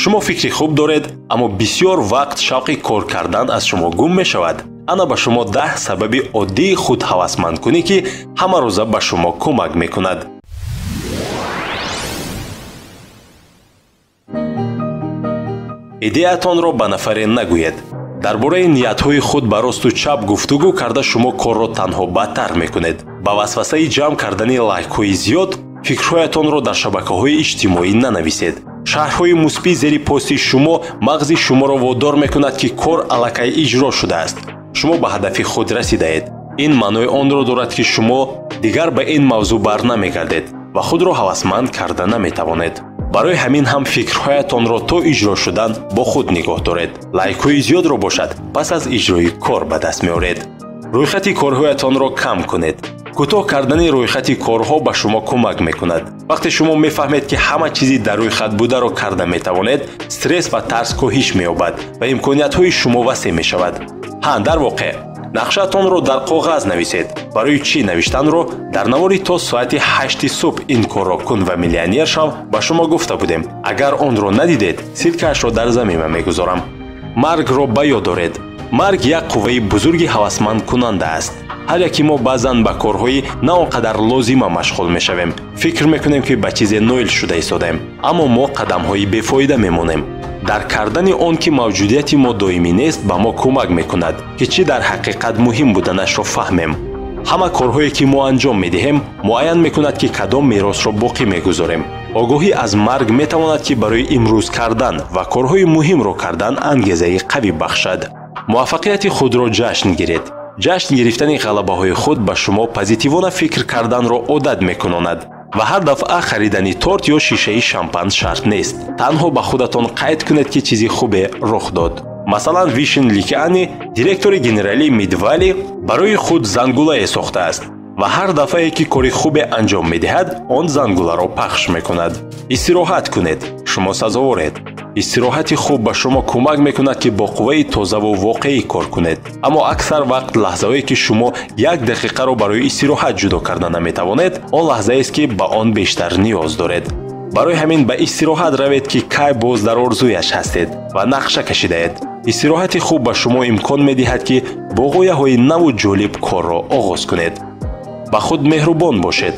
Шумо фикри хуб доред, аммо бисёр вақт шавқи кор кардан аз шумо гум мешавад. Ана ба шумо 10 сабаби оддии худҳавасмандкунӣ, ки ҳамарӯза ба шумо кӯмак мекунад. Идеятонро ба нафаре нагӯед. Дар бораи ниятҳои худ ба росту чап гуфтугӯ карда шумо корро танҳо бадтар мекунед. Ба васвасаи ҷамъ кардани лайкҳои зиёд фикрҳоятонро дар шабакаҳои иҷтимоӣ нанависед. Шарҳҳои мусбӣ зери пости шумо мағзи шуморо водор мекунад, ки кор аллакай иҷро шудааст. Шумо ба ҳадафи худ расидаед. Ин маънои онро дорад, ки шумо дигар ба ин мавзӯъ бар намегардед ва худро ҳавасманд карда наметавонед. Барои ҳамин ҳам фикрҳоятонро то иҷро шудан бо худ нигоҳ доред. Лайкҳои зиёдро бошад пас аз иҷрои кор ба даст меоред. Рӯйхати корҳоятонро кам кунед. Кӯтоҳ кардани рӯйхати корҳо ба шумо кӯмак мекунад. Вақте шумо мефаҳмед, ки ҳама чизи дар рӯйхат бударо карда метавонед, стресс ва тарс коҳиш меёбад ва имкониятҳои шумо васеъ мешавад. Ҳа, дар воқеъ нақшаатонро дар коғаз нависед. Барои чӣ навиштанро дар навори то соати 8 субҳ ин корро кун ва миллионер шав ба шумо гуфта будем. Агар онро надидед, ссилкаашро дар замима мегузорам. Маргро ба ёд доред. Марг як қувваи бузурги ҳавасмандкунанда аст. Ҳар яки мо баъзан ба корҳои на он қадар лозима машғул мешавем. Фикр мекунем, ки ба чизе ноил шуда истодаем, аммо мо қадамҳои бефоида мемонем. Дарк кардани он, ки мавҷудияти мо доимӣ нест, ба мо кӯмак мекунад, ки чӣ дар ҳақиқат муҳим буданашро фаҳмем. Ҳама корҳое, ки мо анҷом медиҳем, муайян мекунад, ки кадом меросро боқӣ мегузорем. Огоҳӣ аз марг метавонад, ки барои имрӯз кардан ва корҳои муҳимро кардан ангезаи қавӣ бахшад. Муваффақияти худро ҷашн гиред. Ҷашн гирифтани ғалабаҳои худ ба шумо позитивона фикр карданро одат мекунонад. Ва ҳар дафъа харидани торт ё шишаи шампан шарт нест. Танҳо ба худатон қайд кунед, ки чизи хубе рух дод. Масалан, Вишин Ликиани, директори генералии Мидвали, барои худ зангулае сохтааст ва ҳар дафъае, ки кори хубе анҷом медиҳад, он зангуларо пахш мекунад. Истироҳат кунед. Шумо сазоворед. Истироҳати хуб ба шумо кӯмак мекунад, ки бо қувваи тозаву воқеӣ кор кунед. Аммо аксар вақт лаҳзаҳое, ки шумо як дақиқаро барои истироҳат ҷудо карда наметавонед, он лаҳзаест, ки ба он бештар ниёз доред. Барои ҳамин ба истироҳат равед, ки кай боз дар орзуяш ҳастед ва нақша кашидаед. Истироҳати хуб ба шумо имкон медиҳад, ки бо ғояҳои наву ҷолиб корро оғоз кунед. Ба худ меҳрубон бошед.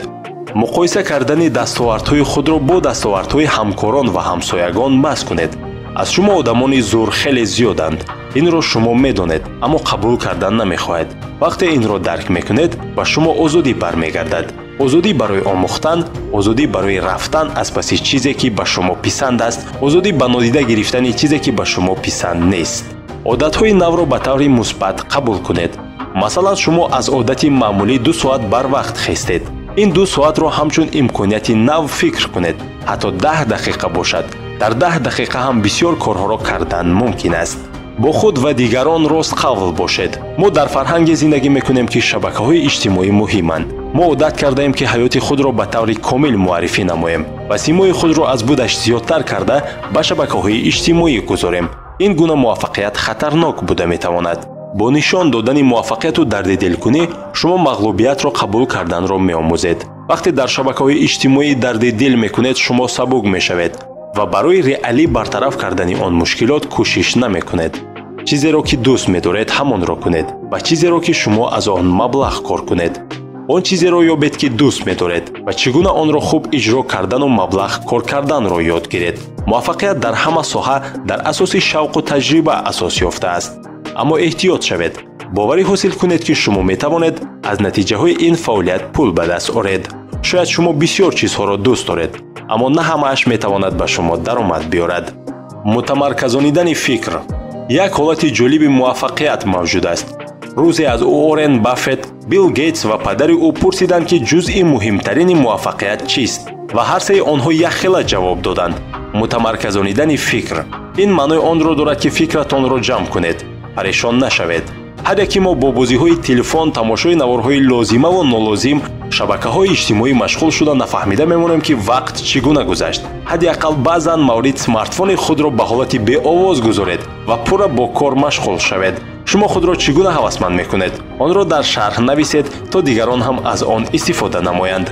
Муқоиса кардани дастовардҳои худро бо дастовардҳои ҳамкорон ва ҳамсоягон бас кунед. Аз шумо одамони зур хеле зиёданд. Инро шумо медонед, аммо қабул кардан намехоҳед. Вақте инро дарк мекунед, ба шумо озодӣ бармегардад. Озодӣ барои омӯхтан, озодӣ барои рафтан аз паси чизе, ки ба шумо писанд аст, озодӣ ба нодида гирифтани чизе, ки ба шумо писанд нест. Одатҳои навро ба таври мусбат қабул кунед. Масалан, шумо аз одати маъмулӣ 2 соат барвақт хестед. Ин 2 соатро ҳамчун имконияти нав фикр кунед. Ҳатто 10 дақиқа бошад. Дар 10 дақиқа ҳам бисёр корҳоро кардан мумкин аст. Бо худ ва дигарон ростқавл бошед. Мо дар фарҳанге зиндагӣ мекунем, ки шабакаҳои иҷтимоӣ муҳиманд. Мо одат кардаем, ки ҳаёти худро ба таври комил муаррифӣ намоем ва симои худро аз будаш зиёдтар карда ба шабакаҳои иҷтимоӣ гузорем. Ин гуна муваффақият хатарнок буда метавонад. Бо нишон додани муваффақияту дарди дилкунӣ шумо мағлубиятро қабул карданро меомӯзед. Вақте дар шабакаҳои иҷтимоӣ дарди дил мекунед, шумо сабук мешавед ва барои реалӣ бартараф кардани он мушкилот кӯшиш намекунед. Чизеро, ки дӯст медоред, ҳамонро кунед ва чизеро, ки шумо аз он маблағ кор кунед. Он чизеро ёбед, ки дӯст медоред ва чӣ гуна онро хуб иҷро кардану маблағ кор карданро ёд гиред. Муваффақият дар ҳама соҳа дар асоси шавқу таҷриба асос ёфтааст. Аммо эҳтиёт шавед. Боварӣ ҳосил кунед, ки шумо метавонед аз натиҷаҳои ин фаъолият пул ба даст оред. Шояд шумо бисёр чизҳоро дӯст доред, аммо на ҳамааш метавонад ба шумо даромад биёрад. Мутамарказонидани фикр. Як ҳолати ҷолиби муваффақият мавҷуд аст. Рӯзе аз Уоррен Баффет, Билл Гейтс ва падари ӯ пурсиданд, ки ҷузъи муҳимтарини муваффақият чист ва ҳар сеи онҳо якхела ҷавоб доданд: мутамарказонидани фикр. Ин маънои онро дорад, ки фикратонро ҷамъ кунед, парешон нашавед. Ҳар яки мо бо бозиҳои телефон, тамошои наворҳои лозимаву нолозим, шабакаҳои иҷтимоӣ машғул шуда нафаҳмида мемонем, ки вақт чӣ гуна гузашт. Ҳадди ақал баъзан маврид смартфони худро ба ҳолати беовоз гузоред ва пурра бо кор машғул шавед. Шумо худро чӣ гуна ҳавасманд мекунед? Онро дар шарҳ нависед, то дигарон ҳам аз он истифода намоянд.